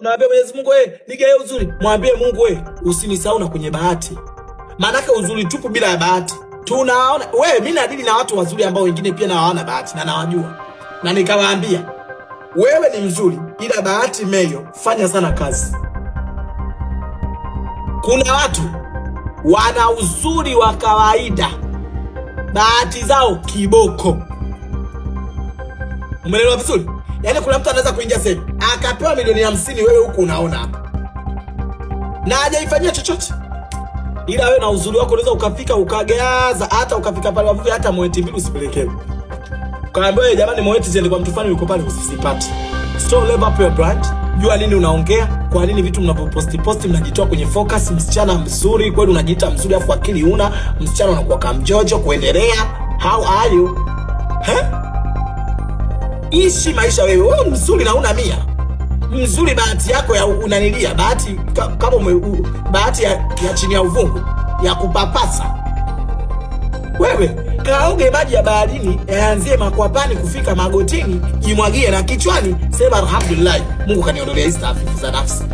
Unaambia Mwenyezi Mungu, nigee uzuri. Mwambie Mungu, usinisahau na kwenye bahati. Maanake uzuri tupu bila ya bahati. Tunaona wewe, mimi nadili na watu wazuri ambao wengine pia na hawana bahati na nawajua. Na nikawaambia, wewe ni mzuri ila bahati meyo, fanya sana kazi. Kuna watu wana uzuri wa kawaida, bahati zao kiboko. Umeelewa vizuri? Yaani kuna mtu anaweza kuingia sehemu akapewa milioni 50, wewe huku unaona hapa na hajaifanyia chochote, ila wewe na uzuri wako unaweza ukafika ukagaza, hata ukafika pale wavuvi, hata moeti mbili usipelekewe, ukaambiwa jamani, moeti ziende kwa mtu fulani yuko pale, usisipate. So level up your brand, jua nini unaongea, kwa nini vitu mnavyoposti posti mnajitoa kwenye focus. Msichana mzuri kweli, unajiita mzuri afu akili una msichana unakuwa kamjojo kuendelea. How are you? He? Ishi maisha wewe, wewe mzuri na una mia mzuri, bahati yako ya unanilia bahati kama bahati ya chini ya uvungu ya kupapasa. Wewe kaoge maji ya baharini yaanzie makwapani kufika magotini, jimwagie na kichwani, sema alhamdulillah, Mungu kaniondolea hizi taafifu za nafsi.